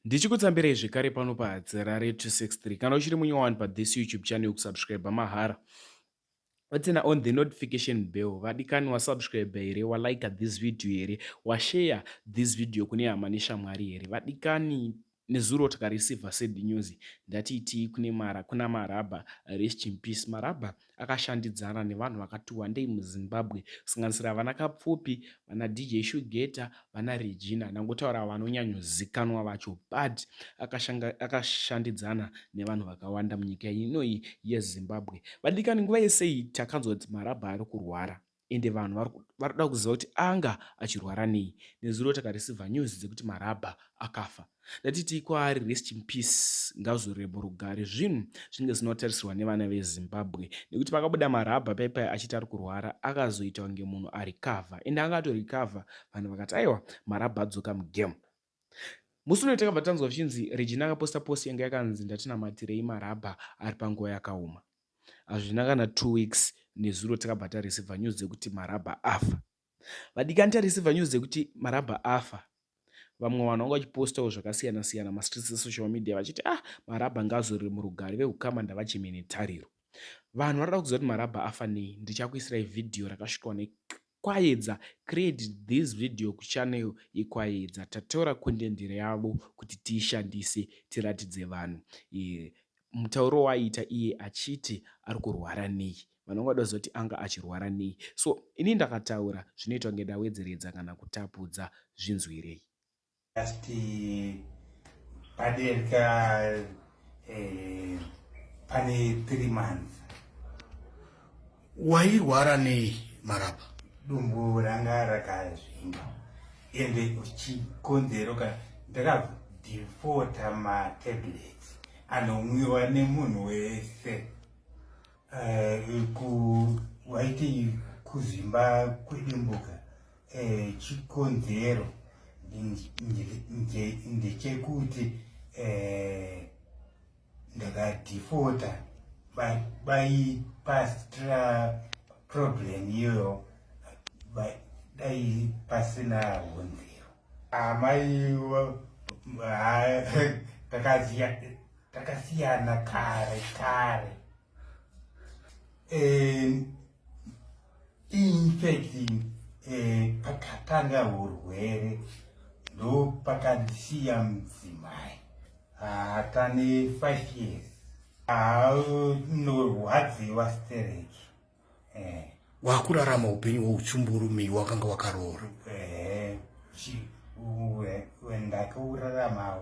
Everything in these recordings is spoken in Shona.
Ndichikutsambirai zvekare pano paHadzirare 263. Kana uchiri munyowani pathis YouTube channel kusubscribe mahara. Watsina on the notification bell. Vadikani wasubscribe here, walike this video here, washare this video kune hama neshamwari here. Vadikani nezuro takareceiver sad news ndatiitii kune mara kuna Marabha rest in peace. Marabha akashandidzana nevanhu vakati wandei muZimbabwe kusanganisira vana Kapfupi, vana DJ Shugeta, vana Regina ndangotaura vanonyanyozikanwa vacho but akashandidzana nevanhu vakawanda munyika inoyi yeZimbabwe. Vadikani nguva yese iyi takanzwa kuti Marabha ari kurwara ende vanhu vari kuda kuziva kuti anga achirwara nei. Nezuro takareceiver news dzekuti Marabha akafa. Ndatitii kwaari rest in peace ngazorore murugare. Zvinhu zvinenge zvinotarisirwa nevana veZimbabwe nekuti pakabuda Marabha paipai achiti ari kurwara akazoita kunge munhu arecover ende anga atorecover vanhu vakati aiwa Marabha adzoka mugame. Musi unoyu takabva tanzwa zvichinzi Regina akaposta post yanga yakanzi ndatinamatirei Marabha ari panguva yakaoma. Hazvina kana 2 weeks nezuro takabva tareceiver news dzekuti Marabha afa. Vadikani tareceiver news dzekuti Marabha afa. Vamwe vanhu vanga vachipostawo zvakasiyana siyana mastreets esocial media vachiti ah Marabha ngaazorore murugare vehukama ndavacheme netariro. Vanhu varikuda kuziva kuti Marabha afa nei ndichakuisirai vhidhiyo rakasvitwa neKwayedza. Create this video kuchannel yeKwayedza. Tatora content yavo kuti tiishandise tiratidze vanhu e, mutauro waaiita iye achiti ari kurwara nei. Vanhu vanga vada kuziva kuti anga achirwara nei. So ini ndakataura zvinoita kunge ndawedzeredza kana kutapudza zvinzwirei. Last paderika eh, pane 3 months. Wairwara nei Marabha? Dumbu ranga rakazvimba ende chikonzero ka ndakadefota matablets anomwiwa nemunhu wese. Eh, ku waiti kuzvimba kwedimbuka eh, chikonzero ndechekuti eh, ndakadhifota vaipastra problem iyoyo dai pasina honzero amai takasiyana kare kare eh, in fact eh, pakatanga urwere ndopakandisiya mudzimai atane 5 years anorwadziwa stereki eh. Wakurarama upenyu hweuchumburume wakanga wakaroora? Eh, ndakurarama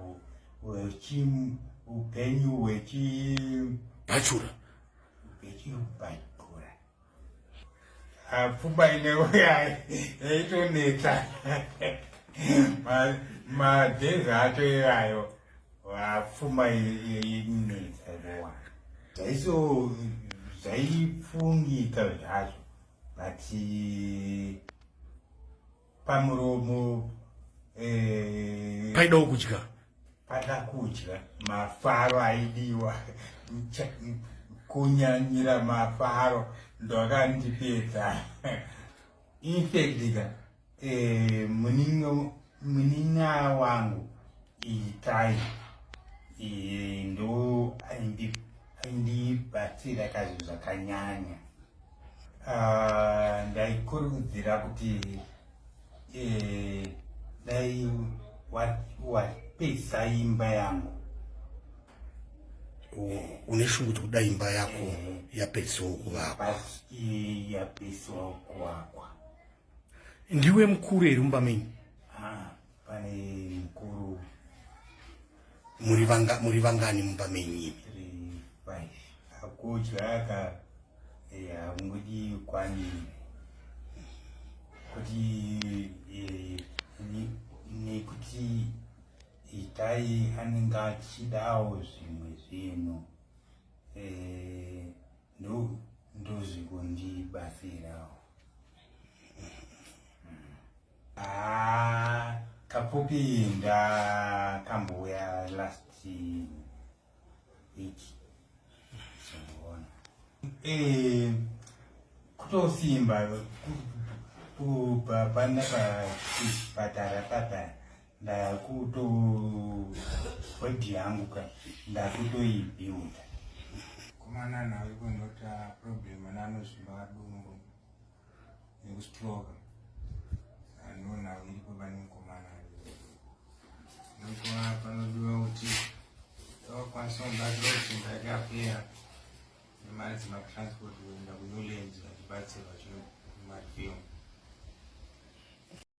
upenyu hwechi bhachura hwechibhachura pfuma ineuya yaitonetsa madhezi acho iyayo pfuma inetsa kuwana zvaiso zvaifungika zvazvo but pamuromo eh, paidawo kudya pada kudya mafaro aidiwa kunyanyira mafaro ndokandipedza infact ka eh, munin'a wangu itai eh, ndo aindibatsira kazvinhu zvakanyanya ah, ndaikurudzira kuti eh, dai wapesa imba yangu une shungu dzekuda imba yako eh, yapedziswawo kuvakwa yapedziswawo kuvakwa ndiwe mukuru here mumba menyu ah, pane mukuru muri vangani mumba menyu imi kudya ka hakungodi kwani kuti eh, nekuti itai anenge achidawo zvimwe zvinhu eh, ndozvikundibatsirawo ah, kapfupi ndakambouya last week zvoona eh, kutosimba kubva pana pachipatara papa ndakuto Bhodhi yangu ka ndakutoibuilda. Komana nawe kunota problem ana anozvimba dumbu nekustroka anoona iripo pane mukomana nokuva panodiwa kuti tawakwanisa kubatsira kuti imba yake yapera nemari dzematransport kuenda kunewlands vachibatsirwa chinomafilm.